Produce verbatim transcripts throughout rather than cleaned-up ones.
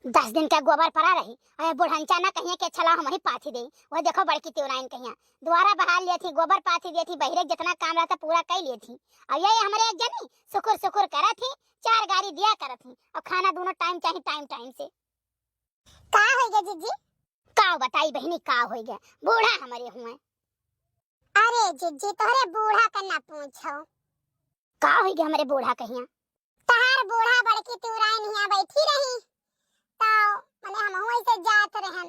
दस दिन का गोबर परा रही, अरे बुढ़ंचा ना कहिया के छला हम ही पाथी दे। वो देखो बड़की तिवराइन कहिया द्वारा बहार लिया थी, गोबर पाथी दिया थी, बहिरे जितना काम रहता पूरा कइ लिया थी। अब ये हमरे एक जनी सुकुर सुकुर करा थी, चार गारी दिया करा थी, और खाना दोनों टाइम चाही, टाइम टाइम से। का होइ गया जिज्जी? का बताई बहिनी, का होइ गया, बूढ़ा हमरे हुए। अरे जिज्जी, तोहरे बूढ़ा का ना पूछो। का होइ गया हमरे बूढ़ा कहिया? तहार बूढ़ा बड़की तिवराइन हिया बैठी रही, तो मने हमहू ऐसे जात रहन,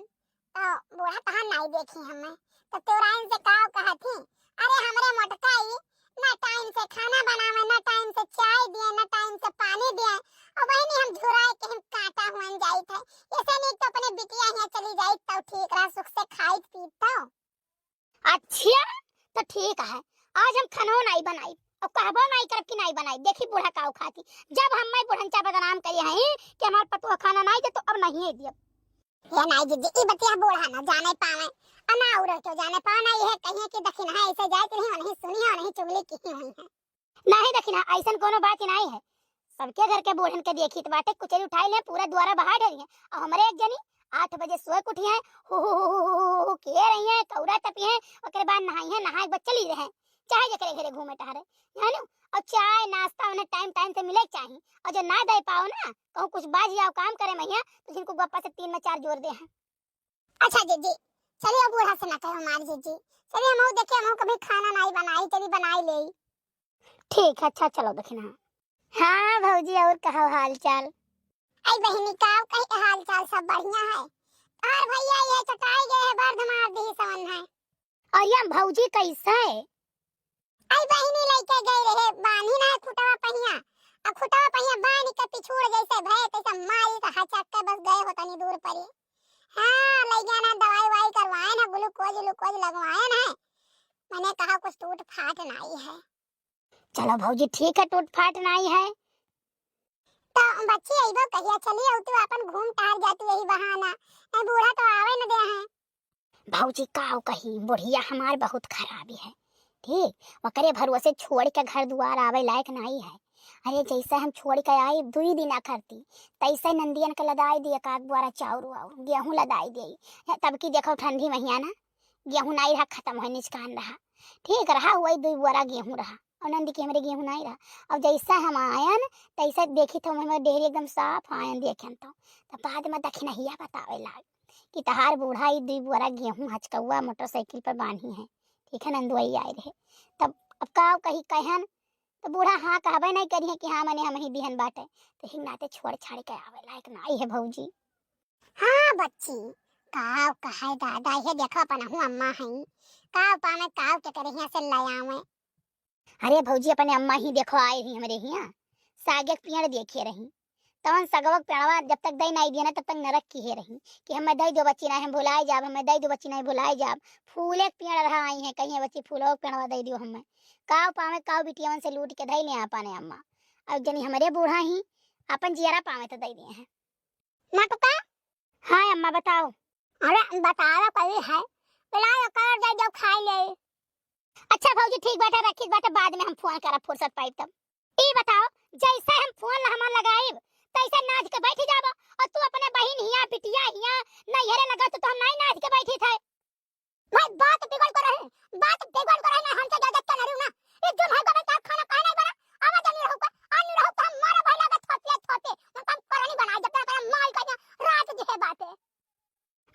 तो बूढ़ा तहार नाई देखी हमें, तो तिवराइन से का कहा थी, अरे हमरे मोटका ई ना टाइम से खाना बनावे, ना टाइम से चाय दिए, ना टाइम से पानी दिए, और बहिनी हम झुराए के हम काटा हुअन जाइत है, ऐसे नहीं तो अपने बिटिया हिया चली जाइत तो ठीक रहा, सुख से खाइत पीत तो। अच्छा, तो ठीक है, आज हम खानो नाई बनाई और कहबो नाई करब कि नाई बनाई। देखी बूढ़ा काऊ खाती, जब हम मैं बुढ़ंचा बदनाम करी हैं कि हमार पतोह खाना नाई दे, तो अब नहीं दियब। ये नाई जिज्जी, ई बतिया बूढ़ा ना जाने पावे, और ना और क्यों जाने पावे, ना यह कहिए कि दखिनहा ऐसे जाए कि नहीं, नहीं सुनी है, नहीं चुगली की हुई है। नाही दखिनहा, ऐसन कोनो बात ही नाही है। सबके घर के बूढ़न के देखी त बाटे, कुचरी उठाई ले, पूरा द्वारा बहार डरी है। और हमरे एक जनी आठ बजे सोए के उठी है, हु, हु, हु, हु, हु, हु, हु, किए रही है, कौरा तपी है, ओकरे बाद नहाई है, नहाए के बाद चली रहे, चाहे जेकरे घरे घूमे टहरे, जानू। और चाय नाश्ता उन्हें टाइम टाइम से मिले के चाही, और जो ना दे पाओ ना, कहूँ कुछ बाज जाओ काम करे मैया, तो जिनको गप्पा से तीन में चार जोर दे हैं। अच्छा जिज्जी, चलिए अब बूढ़ा से ना कहो मार जिज्जी, चलिए हम देखे, हम कभी खाना नाई बनाई, चलिए बनाई ले। ठीक है, अच्छा चलो दखिनहा। हाँ भौजी, और कहो हाल चाल? आई बहिनी, का कही, हाल चाल सब बढ़िया है। और भैया ये चटाई गए है, बर्द मार दी सवन है। और ये भौजी कैसे है? आई बहिनी लइके गए रहे, बांधी ना है खुटवा पहिया, आ खुटवा पहिया बांध के पिछुड़ जैसे भय तैसे मारी के हचक के बस गए होतनी दूर परी। हाँ, लइके ना दवाई वाई करवाए ना, ग्लूकोज ग्लूकोज लगवाए ना, मने कहा कुछ टूट फाट नाई है। चलो भौजी, ठीक है, टूट फाट नाई है। तो बच्ची अइबो कहिया? चली अउतू, अपन घूम टहर जातू यही बहाना, नहीं बूढ़ा तो आवे न दे हैं। भौजी काव कही, बुढ़िया हमार बहुत खराबी है, ठीक, ओकरे भरोसे छोड़ के घर दुआर आवे लायक नाई है। अरे जैसे हम छोड़ के आई दुई दिन करती, तैसे नंदियन के लदाई दिए, एक आध बोरा चाउर वाउर, गेहूं लदाई दिए। तब की देखो ठंडी महीना ना, गेहूं नाई रहा, खत्म होए निचकान रहा, ठीक रहा, वही दुई बोरा गेहूं रहा। और नंदी के हमरे गेहूं नाई रहा। और जैसा हम आयन, तैसा देखी तो हमें डेहरी एकदम साफ आयन देखेन तो। तब बाद में दखिनहिया बतावे लाग कि तहार बूढ़ा ई दुई बोरा गेहूं हचकौआ मोटरसाइकिल पर बांधी है, ठीक है, नंदुआई आए रहे। तब अब का कही कहन, तो बूढ़ा हाँ कहबे नहीं करिए कि हाँ, मने हम ही दिहन बाटे। तो हिंग नाते छोड़ छाड़ के आवे लायक नाई है भौजी। हाँ बच्ची, काव कहे दादा, ये देखो अपन हूँ अम्मा हई, काव पावे काव के करे हियाँ से ले आवे। अरे भौजी, अपने अम्मा ही देखो आए रही हमरे हियाँ, सागे के पेड़ देखे रही, तवन सगवा के पेड़वा जब तक दई नाई दिया ना, तब तक नरक किहे रही कि हमें दई दो बच्ची नाई, हम भुलाए जाब, हमें दई दो बच्ची नाई, भुलाए जाब। फूले के पेड़ रहा आई है, कहीं बच्ची फूलो के पेड़वा दई दियो हमें। काव पावे काव बिटियावन से लूट के धई ले आपने अम्मा। अब जनी हमरे बूढ़ा ही अपन जियरा पावे तो दई दिए हैं। मोटका? हाँ अम्मा, बताओ। अरे बतावा कही है, बुलाओ कर दे, जब खाई ले। अच्छा भौजी, ठीक बाटे, रखी बाटे, बाद में हम फोन करब, फुर्सत पाई तब। ई बताओ, जैसे हम फोन हमार लगाइब, तैसे नाच के बैठ जाबो, और तू अपने बहिन हिया, बिटिया हिया, नैहरे लगा तो, तो हम नहीं नाच के बैठी थे। भाई बात बिगड़ कर रहे, बात बिगड़ कर रहे ना, हमसे ज्यादा चल रही ना। ये जो भाई को मैं खाना खाना ही बना, आवाज नहीं रहूगा, आ नहीं रहूगा, हम मारा भाई लगा थोपे थोपे, उनका हम करनी बनाई, जब तक माल का रात जो है बात है।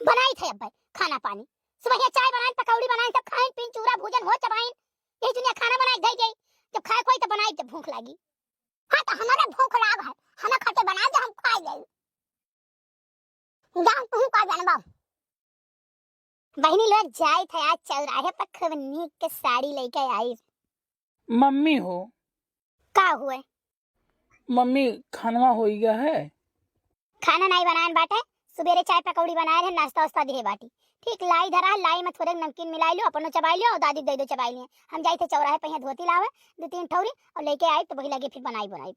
बनाई थे अब भाई खाना पानी, सुबह ये चाय बनाइन, पकौड़ी बनाइन, सब खाइन पीन, चूरा भूजन हो चबाइन, यही दुनिया खाना बनाई दे जाई, जब खाए कोई तो बनाई जब भूख लागी। हाँ तो हमारे भूख लाग है, हमें खाते बना दे, हम खा जाई। जान तू का जानबा। बहिनी लोग जाइत है आज चौराहे पर, खूब नीक के साड़ी लेके आई। मम्मी हो। का हुए? मम्मी, खानवा होई गया है? खाना नहीं बनाए बाटे, सुबेरे चाय पकौड़ी बनाए रहे, नाश्ता वास्ता दिए बाटी। ठीक लाई धरा है, लाई में थोड़े नमकीन मिलाई लियो, अपनो चबाई लियो और दादी दे दो चबाई लिए। हम जाइत है चौराहे पे यहाँ धोती लावे, दो तीन ठौरी और लेके आई तो वही लगे फिर बनाई बनाई।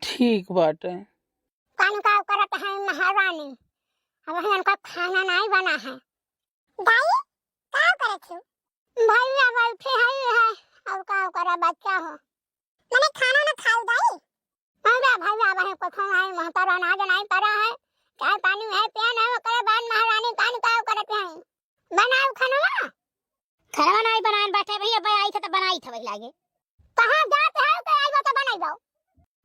ठीक बाटे। कान का करत है महारानी, अब हमन का खाना नहीं बना है। दाई, का करत हो? भैया बैठे हैं, ये है, और का करा बच्चा हो? मैंने खाना ना खाऊ दाई। भैया, भैया, वही कुछ नहीं, महतारा अनाज नहीं पड़ा है, चाय पानी है पिया ना, ओकरे बाद महारानी कान का करत है। बनाओ खनवा। खनवा नाई बनान बाटे भैया, भाई आई थे तो बनाई थे वही लागे। कहाँ जात है तो आई तो बनाई जाओ।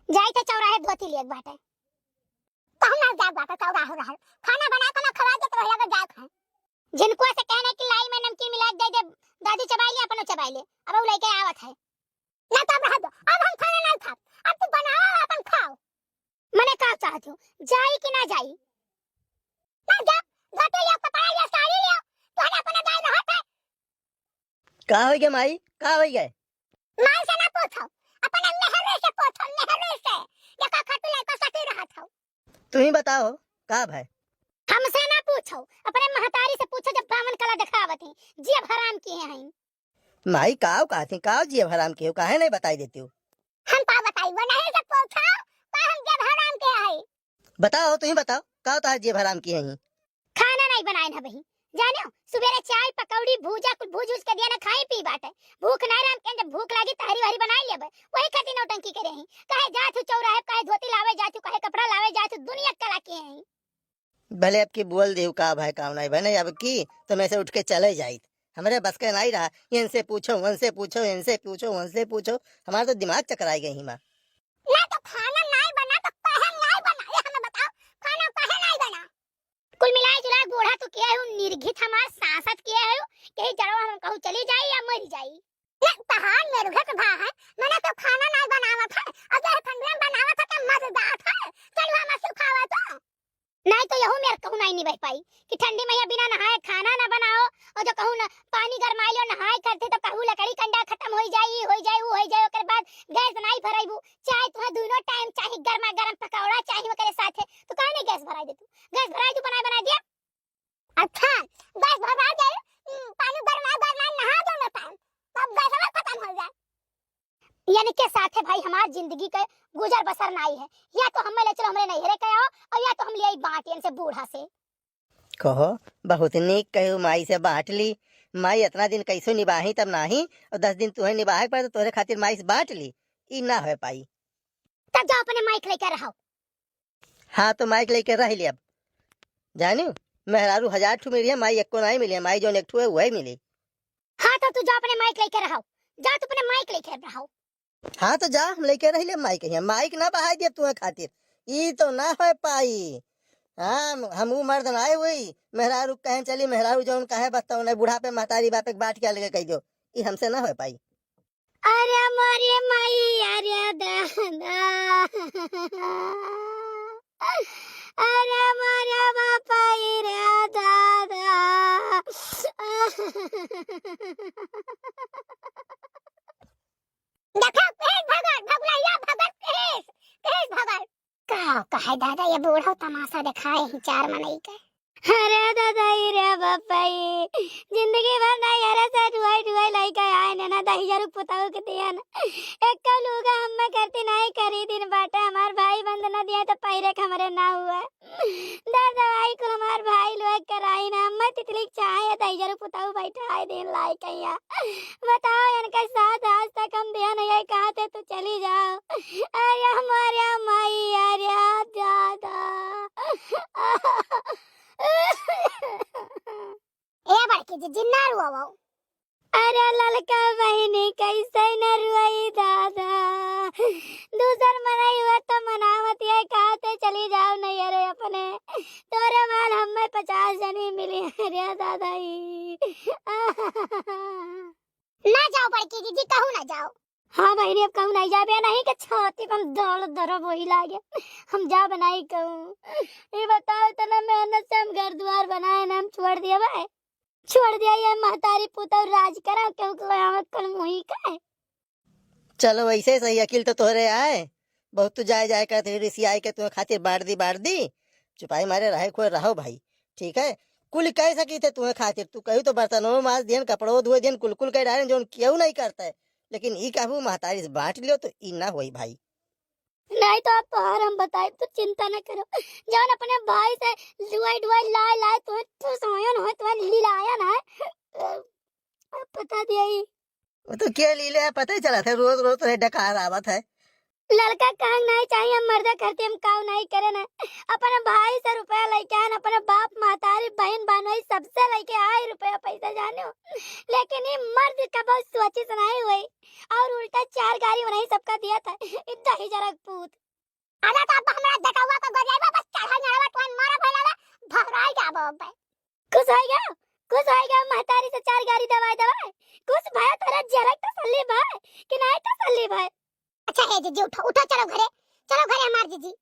जाई थे चौराहे धोती लिए बाटे। कहूँ ना जात बाटे चौराहे रहल। खाना बना के ना खवा दे तो वही लगे जात है। जिनको से कहने की लाई में नमकीन मिला दे दे, दादी चबाई ले, अपनो चबाई ले। अब वो लेके आवत है। ना तो अब रह दो, अब हम खाना नहीं खाब। अब तू बनाओ, अपन खाओ। मने का चाहत हो, जाई कि ना जाई? ना जा, धोती लियो, कपड़ा लियो, साड़ी लियो, तोहरे अपने दाई रहत है। का हो गया माई, का हो गया? माई से ना पूछो, अपने मेहरे से पूछो, मेहरे से। देखो खटू लड़का सती रहत हो। तू ही बताओ, का भाई? हमसे ना पूछो, अपने महतारी से पूछो, जब बावन कला दिखावत ही, जिया हराम किए हैं। माई, काव कहती, काव जियब हराम के हो, काहे नहीं बताई देती हो? हम का बताई, वो नहीं से पूछो, का हम जियब हराम के हई? बताओ, तू ही बताओ, काव तार जियब हराम के हई? खाना नहीं बनाए ना बही, जाने हो, सुबेरे चाय, पकौड़ी, भूजा, कुल भूज उज के दिया ना, खाई पी बाटे। भूख नहीं रहन के, जब भूख लागी, तहरी वहरी बनाई लेबे, वही खातिर नौटंकी करे ही। काहे जात हूँ चौराहे, काहे धोती लावे जात हूँ, काहे कपड़ा लावे जात हूँ, दुनिया कला के हैं। भले अब की बोल देउ का भाई काम नहीं बने, अब की तो मैं से उठ के चले जाइत। हमरे बस के नहीं रहा, इनसे पूछो, उनसे पूछो, इनसे पूछो, उनसे पूछो, हमारा तो दिमाग चकराई गई माँ। ना तो खाना नहीं बना तो काहे नहीं बना, ये हमें बताओ, खाना काहे नहीं बना? कुल मिलाए जुलाए बूढ़ा तो किया है, निर्घित हमार सांसत किया है, यही जड़वा हम कहूँ चली जाई या मरी जाई। ना तहार निर्घित भा है, मैंने तो खाना नहीं बनावत है, अब यह ठंडिया में बनावत है तो मर जात है, चलो हम सुखावा तो। नहीं तो यहू मेर कहूँ नहीं निभाई पाई कि ठंडी में बिना नहाए खाना ना बनाओ, और जो कहूँ ना पानी गरमाई लो, नहाए करते तो कहूँ लकड़ी कंडा खत्म हो जाई, हो जाई, वो हो जाई, ओकर बाद गैस नहीं भराइबू, चाहे तुम्हें दोनों टाइम चाहे गर्मा गर्म पकौड़ा चाहे ओकरे साथे, तो काहे नहीं गैस भराई दे तू? गैस भराई दू, बनाए बनाए दिया। अच्छा, गैस भराई दे, हम्म, पानी गरमाए गरमाए नहा दो ना टाइम, तब गैसवा खत्म हो जाए। यानी के साथे भाई हमार जिंदगी के गुजर बसर नाई है, या तो हमें ले चलो हमरे नैहरे के आओ, और या तो हम ले आई बांट इनसे बूढ़ा से। कहो, बहुत नीक कहो, माई से बांट ली। माई इतना दिन कैसे निभाही तब नाही, और दस दिन तुहे निभाए के पड़े तो तोहरे खातिर माई से बांट ली, ई ना हो पाई। तब जाओ अपने माई के लेके रहो। हाँ, तो माई के लेके रह ली अब। जानी, मेहरारू हजार ठू मिली है, माई एको नहीं मिली है, माई जौन एक ठू है वही मिली। हाँ, तो तू जा अपने माई के लेके रहो, जा तू अपने माई के लेके रहो। हाँ, तो जा, हम लेके रह ले माई के यहाँ। माई के ना बहाई दिया तुम्हें खातिर, ई तो ना हो पाई। हाँ, हम ऊ मर्द ना आए हुई, मेहरारू कहें चली, मेहरारू जौन कहे बस तो नहीं, बुढ़ापे महतारी बाप एक बात क्या लगे कह दो, ई हमसे ना हो पाई। अरे मोरे माई, अरे दादा, अरे मोरे बापा रे दादा। देखो, कहेस भगत, भगुलैया भगत कहेस, कहेस भगत। का कहे दादा, ये बूढ़ो तमाशा देखाए ही चार मनई के। अरे दादा, ई रे बापा, ई जिंदगी भर नहीं, अरे से ढुआई ढुआई लइका आए ने ना दहिजरू पुताऊ के दिया ना। एक लूगा हम्मे करती नहीं खरीदिन बाटे, हमार भाई बंद ना दिया तो पहिरे के हमरे ना हुआ। दर दवाई कुल हमार भाई लोग कराई ना, हम्मे तितली चाहे दहिजरू पुताऊ बैठा है दिन लाई कैया। बताओ, इनका साथ आज तक हम दिया नहीं है, कहा थे तू चली जाओ। अरे हमारे माई, अरे दादा। ए बड़की जीजी, ना रुआओ। अरे ललका बहिनी, कैसे न रुआई दादा। दूसर मनई हुआ तो मनावत ये, कहा थे चली जाओ नहीं, अरे अपने तोरे माल हमें पचास जनी मिली, अरे दादा ई। ना जाओ बड़की जीजी, कहूँ ना जाओ। हाँ बहिनी, अब कहूँ नहीं जाबे, नहीं के छाती पर दर्द दर्द वही लागे, हम जाबे नहीं कहूँ। ये बताओ, इतना मेहनत से हम घर द्वार बनाए ना, हम छोड़ दिए भाई, छोड़ दिया ये महतारी पुतौ राज करा, केहू के आवत कल मुही का है। चलो, वैसे सही अकिल तो तोहरे आए, बहुत तू जाए जाए करत रही, रिसी आए के तुम्हें खातिर बांट दी, बांट दी, चुपाई मारे रहे खोए रहो भाई, ठीक है। कुल कह सकी थे तुम्हें खातिर, तू कहू तो बर्तनों माज दियन, कपड़ों धोए दियन, कुल कुल कह डाले, जौन केहू नहीं करता है, लेकिन ई कहू महतारी से बांट लियो तो ई ना होई भाई। नहीं तो अब तोहार हम बताई, तू चिंता न करो, जौन अपने भाई से लुआई डुआई लाए लाए तुम्हें ठुसायन है, तुम्हें लिलायन है, अब बता दिया ई। वो तो क्या लीले है, पता ही चला था, रोज रोज तो है डकार आवत है। लड़का कहन नहीं चाहिए, हम मर्दा करते हम काव नहीं करे ना। अपने भाई से रुपया लेके आए, अपने बाप, महतारी, बहन, बहनोई सबसे लेके आए रुपया पैसा जाने हो। लेकिन ये मर्द कबो सोचिस नहीं हुई और उल्टा चार गारी उन्हीं सबका दिया था। इतना ही जरा पूत। अरे तो अब हमरा जटवा को गोरियाई बस चढ़ा नरवा तो मारा भला भराई जाबो बे। खुश हो गया, खुश हो गया महतारी से चार गारी दवाई दवाई। खुश भया तोरा जरा तसल्ली भाई कि नहीं तसल्ली भाई। अच्छा हे जीजी उठो, उठो चलो घरे, चलो घरे हमार जीजी।